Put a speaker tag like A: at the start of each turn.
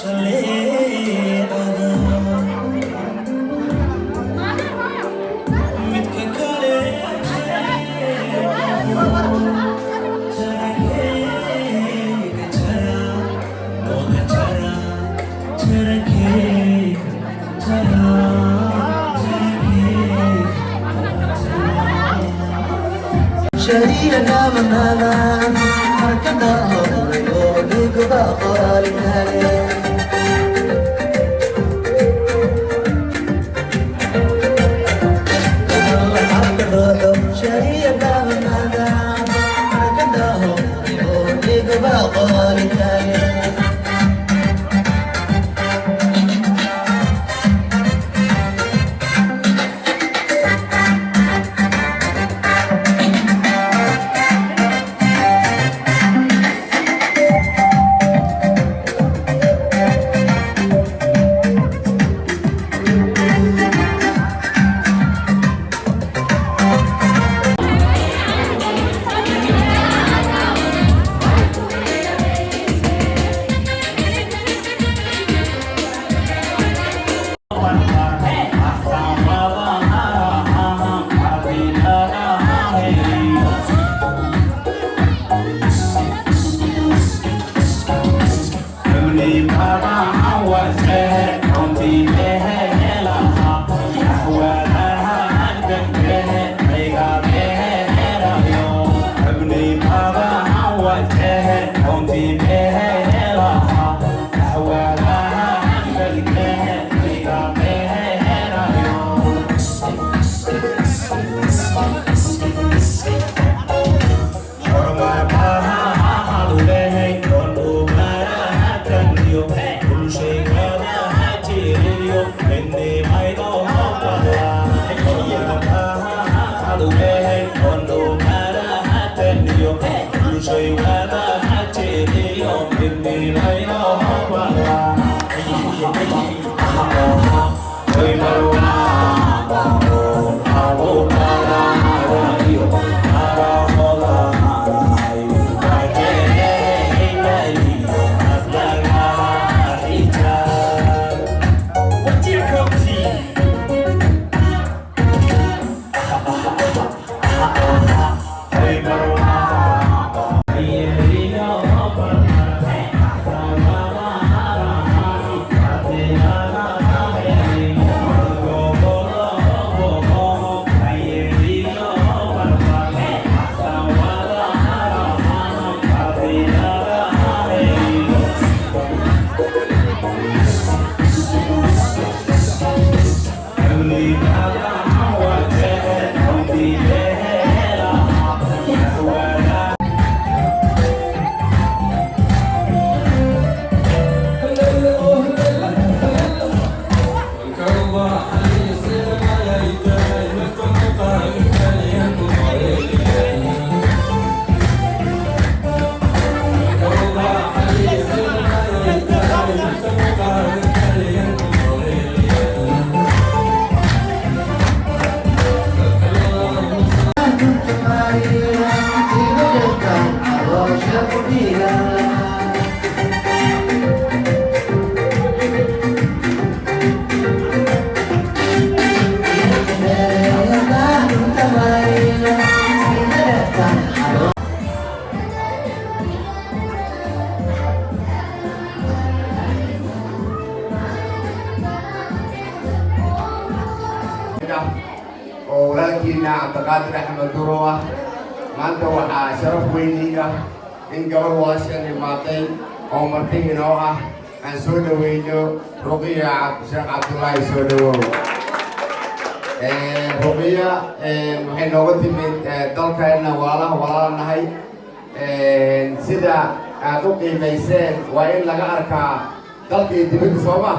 A: Jaleecada midka kale jarakeyga jara wada jara jarakeyga jara jarakeyga jara.
B: Shariya namanada markada horayo dhiguba qoraalinkale. Shariya namanada markada horayo dhiguba qoraalinkale.
C: Oo walaalkiina Cabdiqaadir Axmed Duro ah. Maanta waxaa sharaf weynii ah in gabar walaashan imaatay oo marti inoo ah aan soo dhoweyno Ruqiya Sheekh Cabdullaahi. Soo dhawow, Ruqiya. Waxay nooga timid dalkeenna walaalaha walaalnahay. Sida aad u qiimayseen waa in laga arkaa dalka iyo dibadda, soo ma?